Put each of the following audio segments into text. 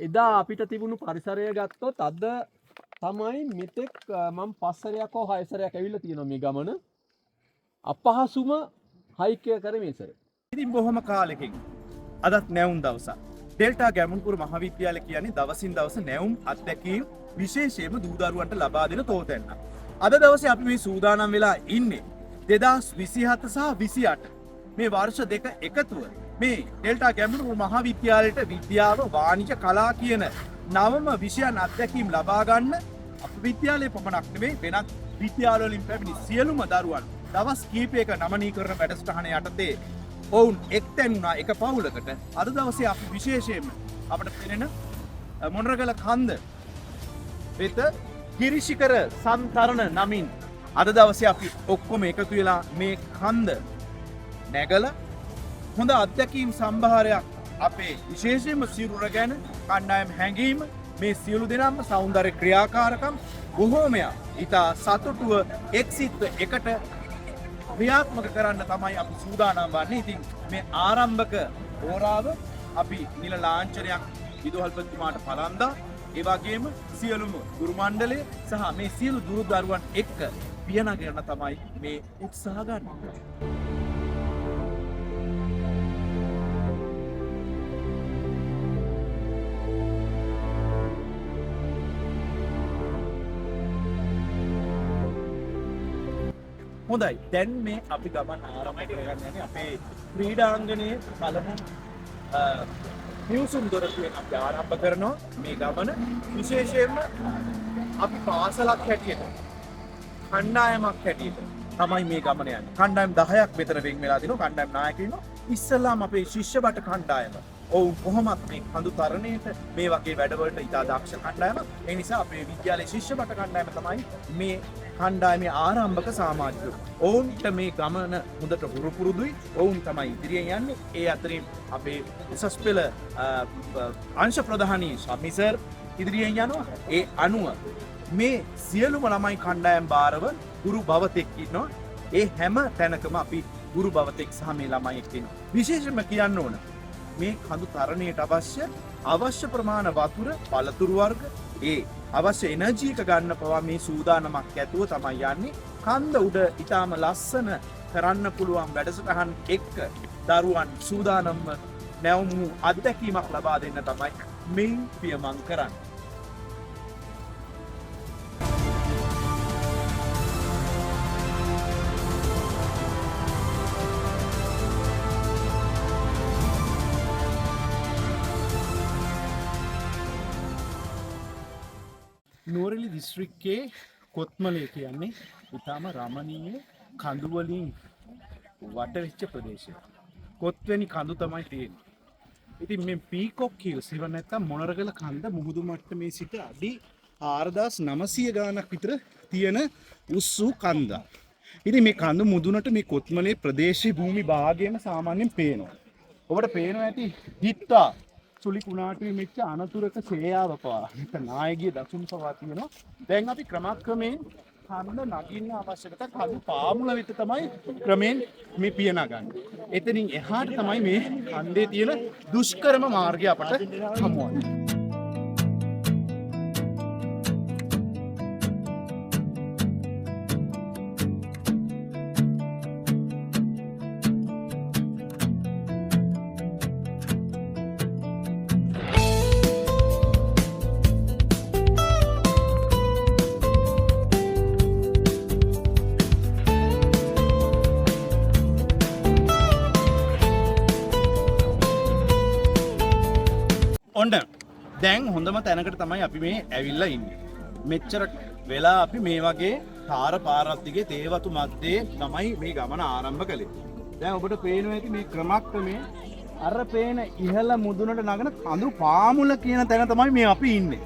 එදා අපිට තිබුණු පරිසරය ගත්තොත් අද තමයි මෙතෙක් මම පස් සැරයක් හෝ හය සැරයක් ඇවිල්ලා තියෙනවා මේ ගමන. අපහසුම හයික් එක කරේ මේ සැරේ. ඉතින් බොහොම කාලෙකින් අදත් නැවුම් දවසක්. ඩෙල්ටා ගැමුණුපුර මහාවිද්‍යාලය කියන්නේ දවසින් දවස නැවුම් අත්දැකීම් විශේෂයෙන්ම දූ දරුවන්ට ලබා දෙන තෝතැන්නක්. අද දවසේ අපි මේ සූදානම් වෙලා ඉන්නේ 2027 සහ 28 මේ වර්ෂ දෙක එකතුව මේ ඩෙල්ටා ගැමුණුපුර මහාවිද්‍යාලයට විද්‍යාව, වාණිජ, කලා කියන නවම විෂයන් අත්දැකීම් ලබා ගන්න අප විද්‍යාලය පමණක් නෙමෙයි වෙනත් විද්‍යාල වලින් පැමිණි සියලුම දරුවන් දවස් කීපයක නමනීකරණ වැඩසටහන යටතේ ඔවුන් එක්තැන් වුණා එක පවුලකට. අද දවසේ අපි විශේෂයෙන්ම අපට පෙනෙන මොනරගල කන්ද වෙත ගිරිශිඛර සන්තරණ නමින් අද දවසේ අපි ඔක්කොම එකතු වෙලා මේ කන්ද නැගලා හොඳ අත්දැකීම් සම්භාරයක් අපේ විශේෂයෙන්ම සිරුර ගැන කණ්ඩායම් හැඟීම මේ සියලු දෙනාම සෞන්දර්ය ක්‍රියාකාරකම් බොහෝමයක් ඉතා සතුටුව එක්සිත්ව එකට ක්‍රියාත්මක කරන්න තමයි අපි සූදානම් වන්නේ. ඉතින් මේ ආරම්භක හෝරාව අපි නිල ලාංඡනයක් විදුහල්පතිතුමාට පලන්දා, ඒ වගේම සියලුම ගුරු මණ්ඩලය සහ මේ සියලු දුරු දරුවන් එක්ක පියනගෙන තමයි මේ උත්සාහ ගන්න. හොඳයි, දැන් මේ අපි ගමන් ආරම්භ කරගන්න යන්නේ අපේ ක්‍රීඩාංගණයේ පළමු නිවසුම් දොරටුවෙන් අපි ආරම්භ කරනවා මේ ගමන. විශේෂයෙන්ම අපි පාසලක් හැටියට කණ්ඩායමක් හැටියට තමයි මේ ගමන යන්නේ. කණ්ඩායම් 10ක් මෙතන වෙන් වෙලා තිනවා. කණ්ඩායම් නායකයෝ ඉන්නවා. ඉස්සෙල්ලාම අපේ ශිෂ්‍ය බට කණ්ඩායම. ඔවුන් කොහොමත් මේ කඳු තරණයට මේ වගේ වැඩවලට ඉතා දක්ෂ කණ්ඩායමක්. ඒ නිසා අපේ විද්‍යාලයේ ශිෂ්‍ය බට කණ්ඩායම තමයි මේ කණ්ඩායමේ ආරම්භක සමාජිකයෝ. ඔවුන්ට මේ ගමන හොඳට හුරු පුරුදුයි. ඔවුන් තමයි ඉදිරියෙන් යන්නේ. ඒ අතරින් අපේ උසස් පෙළ අංශ ප්‍රධානී ශමි සර් ඉදිරියෙන් යනවා. ඒ අනුව මේ සියලුම ළමයි කණ්ඩායම් භාරව ගුරු භවතෙක් ඉන්නවා. ඒ හැම තැනකම අපි ගුරු භවතෙක් සහ මේ ළමයි එක්ක ඉන්නවා. විශේෂයෙන්ම කියන්න ඕන මේ කඳු තරණයට අවශ්‍ය ප්‍රමාණ වතුර, පළතුරු වර්ග, ඒ අවශ්‍ය එනර්ජි එක ගන්න පවා මේ සූදානමක් ඇතුව තමයි යන්නේ. කන්ද උඩ ඊටාම ලස්සන කරන්න පුළුවන් වැඩසටහන් එක්ක දරුවන් සූදානම්ව නැවුම් වූ අත්දැකීමක් ලබා දෙන්න තමයි මේ පියමං කරන්නේ. නුවරඑළි දිස්ත්‍රික්කයේ කොත්මලේ කියන්නේ ඉතාම රමණීය කඳු වලින් වට වෙච්ච ප්‍රදේශයක්. කොත්වැනි කඳු තමයි තියෙන්නේ. ඉතින් මේ පීකොක් හිල්ස් එහෙම නැත්නම් මොනරගල කන්ද මුහුදු මට්ටමේ සිට අඩි 4900 ගාණක් විතර තියෙන උස් වූ කන්දක්. ඉතින් මේ කඳු මුදුනට මේ කොත්මලේ ප්‍රදේශයේ භූමි භාගයම සාමාන්‍යයෙන් පේනවා. ඔබට පේනවා ඇති දිත්තා සුලි කුණාටුවේ මෙච්ච අනතුරක සේයාව පවා නැත්නම් නායගිය දසුන් පවා තියෙනවා. දැන් අපි ක්‍රමක්‍රමයෙන් කන්ද නගින්න අවශ්‍යකත කඳු පාමුල වෙත තමයි ක්‍රමයෙන් මේ පිය නගන්නේ. එතනින් එහාට තමයි මේ කන්දේ තියෙන දුෂ්කරම මාර්ගය අපට හමුවන්නේ. ඔන්න දැන් හොඳම තැනකට තමයි අපි මේ ඇවිල්ලා ඉන්නේ. මෙච්චර වෙලා අපි මේ වගේ තාර පාරක් දිගේ තේවතු මැද්දේ තමයි මේ ගමන ආරම්භ කළේ. දැන් ඔබට පේනවා ඇති මේ ක්‍රමක්‍රමයෙන් අර පේන ඉහළ මුදුනට නගන කඳු පාමුල කියන තැන තමයි මේ අපි ඉන්නේ.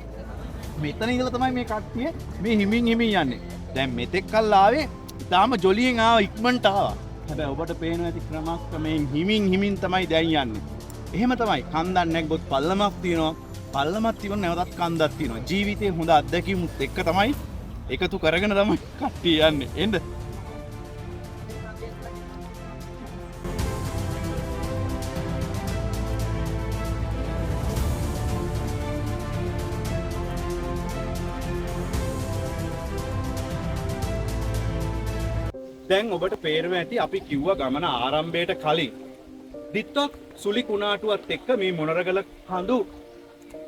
මෙතන ඉඳලා තමයි මේ කට්ටිය මේ හිමින් හිමින් යන්නේ. දැන් මෙතෙක් කල් ආවේ ඉතාම ජොලියෙන් ආවා, ඉක්මනට ආවා. හැබැයි ඔබට පේනවා ඇති ක්‍රමක්‍රමයෙන් හිමින් හිමින් තමයි දැන් යන්නේ. එහෙම තමයි කන්දක් නැග්ගොත් පල්ලමක් තියෙනවා, පල්ලමක් තිබුණ නැවතත් කන්දක් තියෙනවා. ජීවිතේ හොඳ අත්දැකීමුත් එක්ක තමයි එකතු කරගෙන තමයි කට්ටිය යන්නේ. එන්න. දැන් ඔබට පේනවා ඇති අපි කිව්ව ගමන ආරම්භයට කලින් දිත්වක් සුලි කුණාටුවත් එක්ක මේ මොනරගල කඳු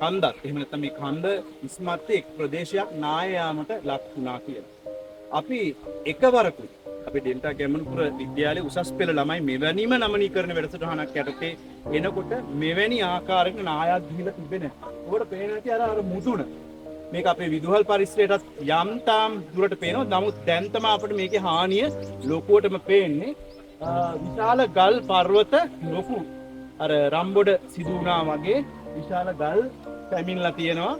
කන්දත් එහෙම නැත්නම් මේ කන්ද ඉස්මත්තේ එක් ප්‍රදේශයක් නාය යාමට ලක් වුණා කියලා. අපි එකවරකුත් අපි ඩෙල්ටා ගැමුණුපුර විද්‍යාලයේ උසස් පෙළ ළමයි මෙවැනිම නමනීකරණ වැඩසටහනක් යටතේ එනකොට මෙවැනි ආකාරයක නායක් ගිහිලා තිබෙන්නේ නැහැ. ඔබට පේනවා ඇති අර අර මුදුන. මේක අපේ විදුහල් පරිසරයටත් යම් තාම් දුරට පේනවා. නමුත් දැන් තමයි අපිට මේකේ හානිය ලොකුවටම පේන්නේ. විශාල ගල් පර්වත ලොකු අර රම්බොඩ සිදු වුණා වගේ විශාල ගල් පැමිණලා තියෙනවා.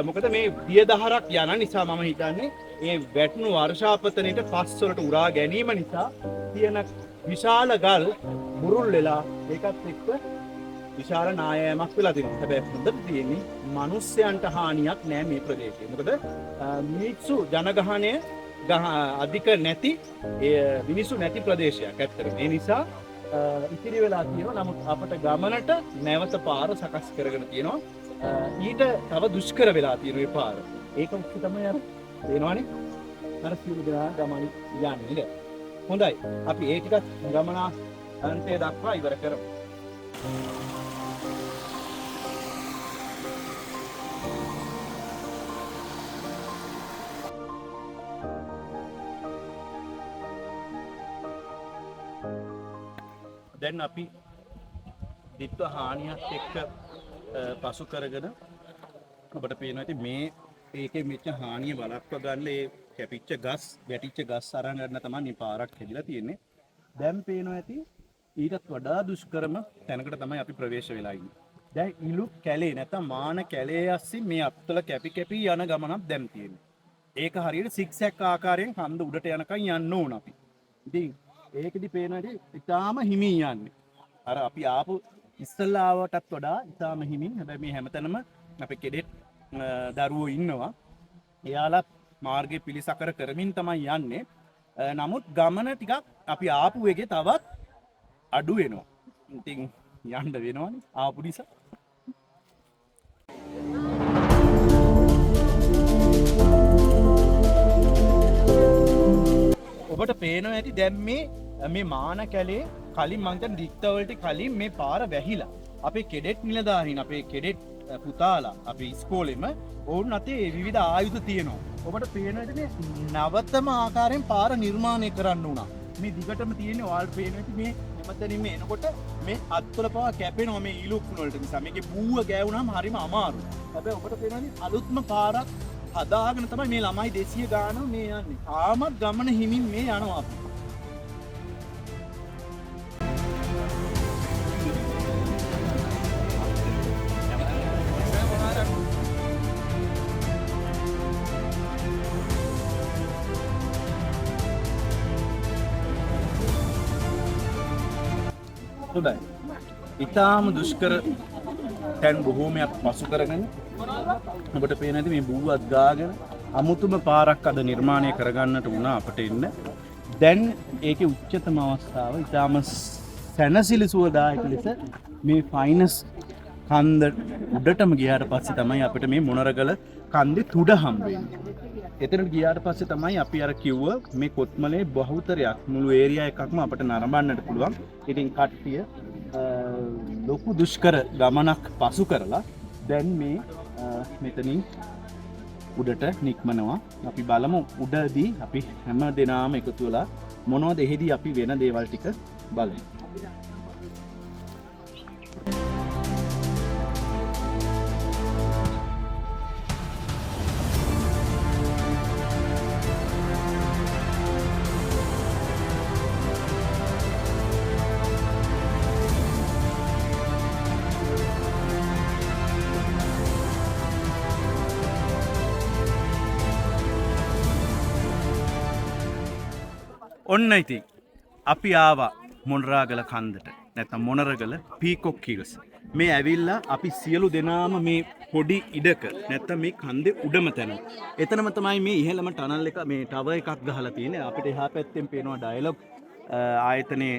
මොකද මේ දිය දහරක් යන නිසා මම හිතන්නේ ඒ වැටුණු වර්ෂාපතනයට පස් වලට උරා ගැනීම නිසා තියෙන විශාල ගල් බුරුල් වෙලා ඒකත් එක්ක විශාල නායෑමක් වෙලා තියෙනවා. හැබැයි හොඳට තියෙන්නේ මිනිස්යන්ට හානියක් නෑ මේ ප්‍රදේශයේ. මොකද මිනිස්සු ජනගහනය අධික නැති ඒ මිනිස්සු නැති ප්‍රදේශයක් ඇත්තටම. ඒ නිසා ඉතිරි වෙලා තියෙනවා. නමුත් අපට ගමනට නැවත පාර සකස් කරගෙන තියෙනවා. ඊට තව දුෂ්කර වෙලා තියෙන මේ පාර. ඒක මුඛ්‍ය තමයි අර පේනවනේ. අර සියලු දෙනා ගමන් යන්නේ නේද? හොඳයි. අපි ඒ ටිකත් ගමන අන්තය දක්වා ඉවර කරමු. දැන් අපි දිත්ව හානියත් එක්ක පසු කරගෙන ඔබට පේනවා ඇති මේ ඒකේ මෙච්ච හානිය වළක්ව ගන්න ඒ කැපිච්ච ගස් වැටිච්ච ගස් අරන් ගන්න තමයි මේ පාරක් හැදිලා තියෙන්නේ. දැන් පේනවා ඇති ඊටත් වඩා දුෂ්කරම තැනකට තමයි අපි ප්‍රවේශ වෙලා ඉන්නේ. දැන් ඉලු කැලේ නැත්තම් මාන කැලේ අස්සින් මේ අත්වල කැපි කැපි යන ගමනක් දැන් තියෙන්නේ. ඒක හරියට සිග්සැග් ආකාරයෙන් කන්ද උඩට යනකම් යන්න ඕන අපි. ඉතින් ඒකෙදි පේනවා ඇති ඉතාම හිමින් යන්නේ. අර අපි ආපු ඉස්සල්ලා ආවටත් වඩා ඉතාම හිමින්. හැබැයි මේ හැමතැනම අපේ කෙඩෙට් දරුවෝ ඉන්නවා. එයාලා මාර්ගය පිළිසකර කරමින් තමයි යන්නේ. නමුත් ගමන ටිකක් අපි ආපු වෙගේ තවත් අඩු වෙනවා. ඉතින් යන්න වෙනවනේ ආපු නිසා. ඔබට පේනවා ඇති දැන් මේ මාන කැලේ කලින් මං හිතන්නේ දික්තවලට කලින් මේ පාර වැහිලා. අපේ කෙඩෙට් නිලධාරීන් අපේ කෙඩෙට් පුතාලා අපේ ඉස්කෝලෙම ඔවුන් අතේ විවිධ ආයුධ තියෙනවා. ඔබට පේනවා ඇති මේ නවතම ආකාරයෙන් පාර නිර්මාණය කරන්න වුණා. මේ දිගටම තියෙන්නේ ඔයාලට පේනවා ඇති මේ හැමතැනින්ම එනකොට මේ අත්වල පවා කැපෙනවා මේ ඊලුක්කුණ වලට නිසා. මේකේ බූව ගෑවුනහම හරිම අමාරුයි. හැබැයි ඔබට පේනවා ඇති අලුත්ම පාරක් හදාගෙන තමයි මේ ළමයි 200 ගාන මේ යන්නේ. තාමත් ගමන හිමින් මේ යනවා අපි. හොඳයි. ඉතාම දුෂ්කර තැන් බොහෝමයක් පසු කරගෙන ඔබට පේන ඇති මේ බූවත් ගාගෙන අමුතුම පාරක් අද නිර්මාණය කරගන්නට වුණා අපට එන්න. දැන් ඒකේ උච්චතම අවස්ථාව ඉතාම සැනසිලි සුවදායක ලෙස මේ ෆයිනස් කන්ද උඩටම ගියාට පස්සේ තමයි අපිට මේ මොනරගල කන්දේ තුඩ හම්බ වෙන්නේ. එතනට ගියාට පස්සේ තමයි අපි අර කිව්ව මේ කොත්මලේ බහුතරයක් මුළු ඒරියා එකක්ම අපිට නරඹන්නට පුළුවන්. ඉතින් කට්ටිය ලොකු දුෂ්කර ගමනක් පසු කරලා දැන් මේ මෙතනින් උඩට නික්මනවා. අපි බලමු උඩදී අපි හැම දෙනාම එකතු වෙලා මොනවද එහෙදී අපි වෙන දේවල් ටික බලමු. ඔන්න ඉතින් අපි ආවා මොනරාගල කන්දට නැත්නම් මොනරගල පීකොක් හිල්ස්. මේ ඇවිල්ලා අපි සියලු දෙනාම මේ පොඩි ඉඩක නැත්නම් මේ කන්දේ උඩම තැන. එතනම තමයි මේ ඉහළම ටනල් එක මේ ටවර් එකක් ගහලා තියෙන්නේ. අපිට එහා පැත්තෙන් පේනවා ඩයලොග් ආයතනයේ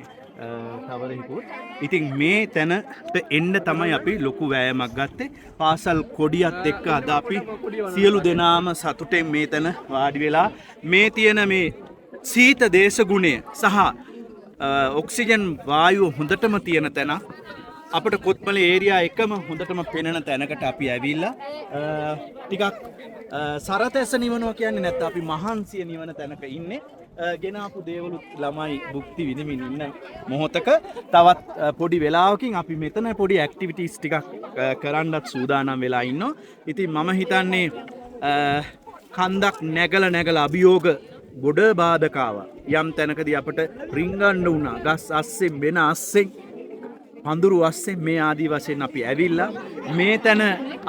ටවර් එකකුත්. ඉතින් මේ තැනට එන්න තමයි අපි ලොකු වෑයමක් ගත්තේ. පාසල් කොඩියත් එක්ක අද අපි සියලු දෙනාම සතුටෙන් මේ තැන වාඩි වෙලා මේ තියෙන මේ සීත දේශගුණය සහ ඔක්සිජන් වායුව හොඳටම තියෙන තැන, අපට කොත්මලේ ඒරියා එකම හොඳටම පෙනෙන තැනකට අපි ඇවිල්ලා ටිකක් සරතැස නිවනවා කියන්නේ නැත්නම් අපි මහන්සිය නිවන තැනක ඉන්නේ. ගෙන ආපු දේවලුත් ළමයි භුක්ති විඳිමින් ඉන්න මොහොතක තවත් පොඩි වෙලාවකින් අපි මෙතන පොඩි ඇක්ටිවිටීස් ටිකක් කරන්නත් සූදානම් වෙලා ඉන්නවා. ඉතින් මම හිතන්නේ කන්දක් නැගලා නැගලා අභියෝග ගොඩ බාධක ආවා. යම් තැනකදී අපට රිංගන්න වුණා. ගස් අස්සෙන් වෙන අස්සෙන් පඳුරු අස්සෙන් මේ ආදී වශයෙන් අපි ඇවිල්ලා මේ තැන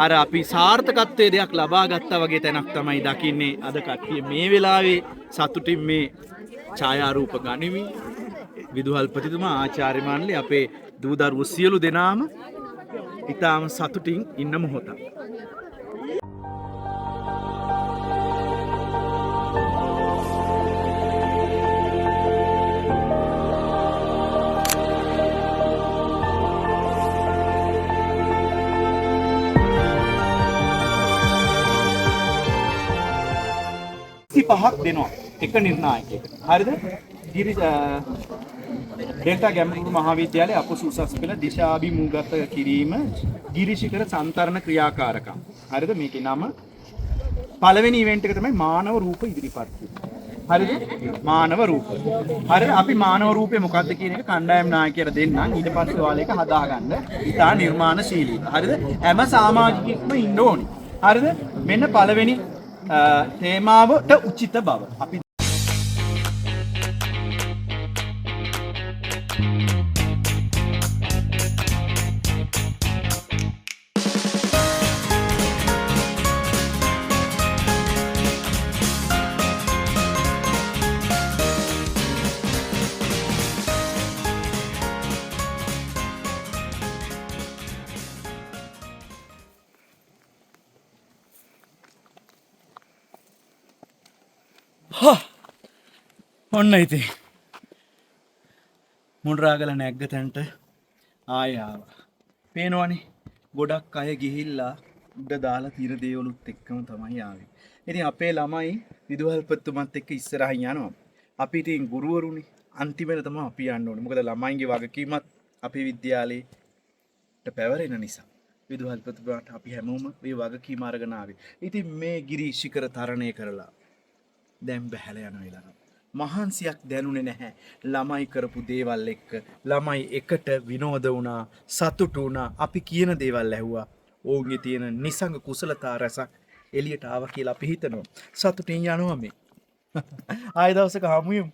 අර අපි සාර්ථකත්වයේ දෙයක් ලබා ගත්තා වගේ තැනක් තමයි දකින්නේ. අද කට්ටිය මේ වෙලාවේ සතුටින් මේ ඡායාරූප ගනිමින් විදුහල්පතිතුමා, ආචාර්ය මණ්ඩලය, අපේ දූ දරුවෝ සියලු දෙනාම ඉතාම සතුටින් ඉන්න මොහොතක්. පහක් දෙනවා එක නිර්ණායකයකට. හරිද? ඩෙල්ටා ගැඹුරු මහාවිද්‍යාලයේ අපොස උසස් පෙළ දිශාභිමුඛගත කිරීම ගිරිශිඛර සන්තරණ ක්‍රියාකාරකම්. හරිද? මේකේ නම පළවෙනි ඉවෙන්ට් එක තමයි මානව රූප ඉදිරිපත් කිරීම. හරිද? මානව රූප. හරිද? අපි මානව රූපේ මොකද්ද කියන එක කණ්ඩායම් නායකයාට දෙන්නම්. ඊට පස්සේ ඔයාලා ඒක හදාගන්න. ඉතා නිර්මාණශීලීව. හරිද? හැම සමාජිකයෙක්ම ඉන්න ඕනි. හරිද? මෙන්න පළවෙනි තේමාවට උචිත බව. අපි ඔන්න ඉතින් මොනරාගල නැග්ග තැනට ආයෙ ආවා. පේනවනේ ගොඩක් අය ගිහිල්ලා උඩ දාලා තියෙන දේවලුත් එක්කම තමයි ආවේ. ඉතින් අපේ ළමයි විදුහල්පතිතුමත් එක්ක ඉස්සරහින් යනවා. අපි ඉතින් ගුරුවරුනේ අන්තිමට තමයි අපි යන්න ඕනේ. මොකද ළමයින්ගේ වගකීමත් අපේ විද්‍යාලයට පැවරෙන නිසා. විදුහල්පතිතුමාට අපි හැමෝම මේ වගකීම අරගෙන ආවේ. ඉතින් මේ ගිරි ශිඛර තරණය කරලා දැන් බැහැලා යන වෙලාව. මහන්සියක් දැනුනේ නැහැ. ළමයි කරපු දේවල් එක්ක ළමයි එකට විනෝද වුණා, සතුටු වුණා, අපි කියන දේවල් ඇහුවා. ඔවුන්ගේ තියෙන නිසංග කුසලතා රැසක් එළියට ආවා කියලා අපි හිතනවා. සතුටින් යනවා මේ. ආයෙ දවසක හමු වෙමු.